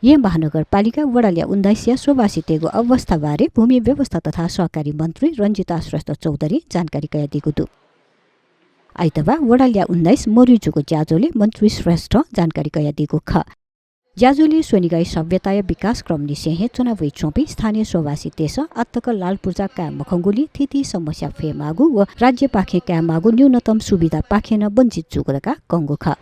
यही महानगरपालिका वडालिया 19 शोभासितेको अवस्थाबारे भूमि व्यवस्था तथा सहकारी मन्त्री रञ्जिता श्रेष्ठ चौधरी जानकारी दिएको दु आइतबार वडालिया 19 मोरिजुको ज्याजोले मन्त्री श्रेष्ठ जानकारी दिएको ख ज्याजोले सोनिगाई सभ्यताय विकास क्रम निसेहे चुनावी चोपी स्थानीय शोभासी देश आत्तक लाल पूर्जा का मखङ्गुली थिति समस्या फे मागु व राज्य पाखे का मागु न्यूनतम सुविधा पाखेन वञ्चित जुगरका कंगो ख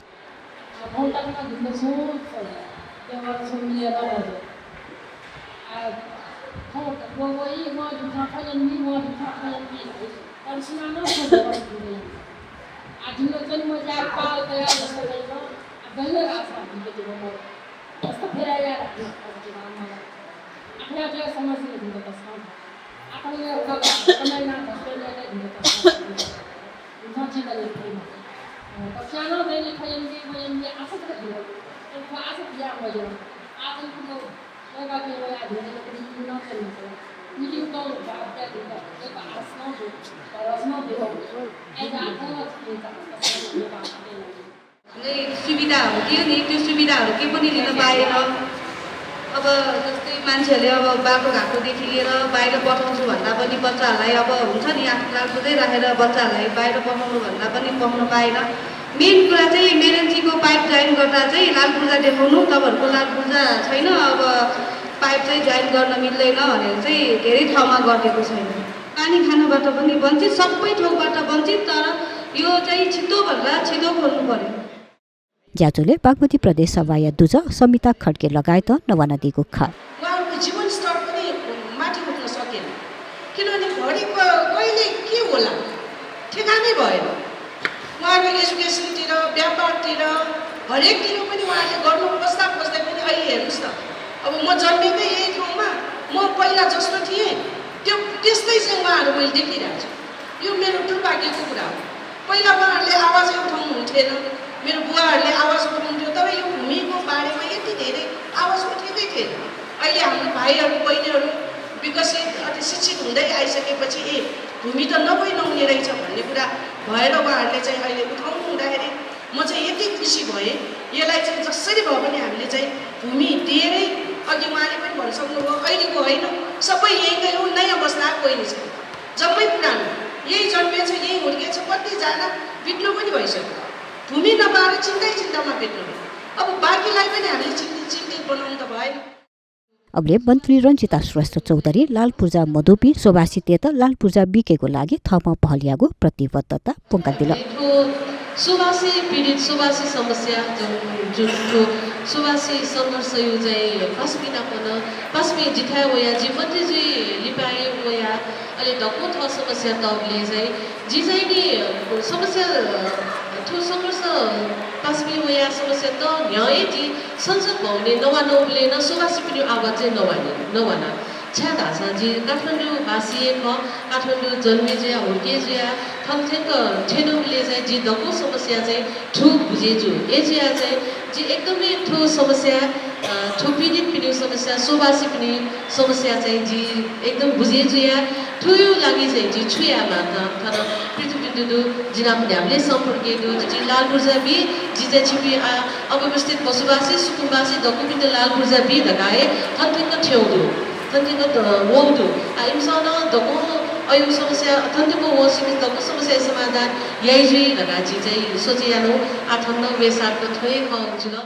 सुविधाहरु थियो नि त्यो सुविधाहरु के पनि लिन पाएन। अब जस्तै मान्छेले अब बाटो घाटोदेखि लिएर बाहिर पठाउँछु भन्दा पनि बच्चाहरूलाई अब हुन्छ नि आफूलाई खुदै राखेर बच्चाहरूलाई बाहिर पठाउनु भन्दा पनि पाउन पाएन। मेन कुरा चाहिँ मेरेन्जीको पाइप जोइन गर्दा चाहिँ लाल पूर्जा देखाउनु तपाईहरुको लाल पूर्जा छैन अब पाइप चाहिँ जोइन गर्न मिल्दैन भनेर चाहिँ धेरै ठाउँमा गरिएको छैन। पानी खानबाट पनि वञ्चित सबै ठाउँबाट वञ्चित तर यो चाहिँ छिटो भन्दा छिटो खोल्नु पर्यो। ज्याजोले बागमती प्रदेश सभाय दुज समिता खड्के लगायत नवाना दिएको ख उहाँको जीवन स्तर पनि माथि उठ्न सकेन किनभने घडी कहिले के होला ठेगानै भएन। उहाँको एजुकेसनतिर व्यापारतिर हरेकतिर पनि उहाँले गर्नु प्रस्ताव खोज्दै पनि अहिले हेर्नुस् न अब म जन्मेकै यही ठाउँमा म पहिला जस्तो थिएँ त्यो त्यस्तै चाहिँ उहाँहरू मैले देखिरहेको छु। यो मेरो दुर्भाग्यको कुरा हो। पहिला उहाँहरूले आवाजै उठाउनु हुन्थेन मेरो बुवाहरूले आवाज उठाउँथ्यो तर यो भूमिको बारेमा यति धेरै आवाज उठेकै थिएन। अहिले हाम्रो भाइहरू बहिनीहरू विकसित अति शिक्षित हुँदै आइसकेपछि भूमि त नहुने रहेछ भन्ने कुरा भएर उहाँहरूले चाहिँ अहिले उठाउनु हुँदाखेरि म चाहिँ यति खुसी भएँ। यसलाई चाहिँ जसरी भए पनि हामीले चाहिँ भूमि दिएरै अघि उहाँले पनि भनिसक्नुभयो अहिलेको होइन सबै यहीँकै हो नयाँ बस्दा कोही छैन जम्मै पुरानो यही जन्मेछ यही हुर्केछ कतिजना बित्नु पनि भइसक्यो। भूमि नपाएर चिन्तामा बित्नु अब बाँकीलाई पनि हामीले चिन्तित बनाउनु त भएन। अबले मन्त्री रञ्जिता श्रेष्ठ चौधरी लाल पूर्जा मधुपी शोभासितेत लाल पूर्जा बिकेको लागि थप पहलियाको प्रतिबद्धता पुङ्का दिल। सुवासी पीडित सुवासी समस्या जुन सुवासी संघर्ष यो चाहिँ पास्मी जिथाय वया जीवन्ती जी लिपाए वया अहिले धक्को थ समस्या तबले चाहिँ जी चाहिँ नि समस्या ठो संघर्ष पास्मी वया समस्या त न्याय जी संसद भवने नवानौले न सुवासी पनि आवाज चाहिँ नवाना छ्यादा छ जी काठमाडौँ भाषी ख काठमाडौँ जन्मे जे हुर्के जे थन्थेक ठेनौले चाहिँ जी दको समस्या चाहिँ ठु बुझेजु एजिया चाहिँ जी एकदमै ठो समस्या ठो पीडित पनि समस्या सुवासी पनि समस्या चाहिँ जी एकदम बुझेजु या ठुयो लागि चाहिँ जी छुयामा तर पृथ्वी जिना पनि हामीले सम्पर्किएको जी लाल पूर्जा बि जी चाहिँ छिपी अव्यवस्थित बसोबासी सुकुम्बासी दकुपित लाल पूर्जा बि धगाए थन्थेक ठेउदु थन्थेक वौदु इमसन दको अयो समस्या थन्थेक वसिक दको समस्या समाधान यही जुई धगा जी चाहिँ सोचियानो आठन्न वेसाको थोइ ख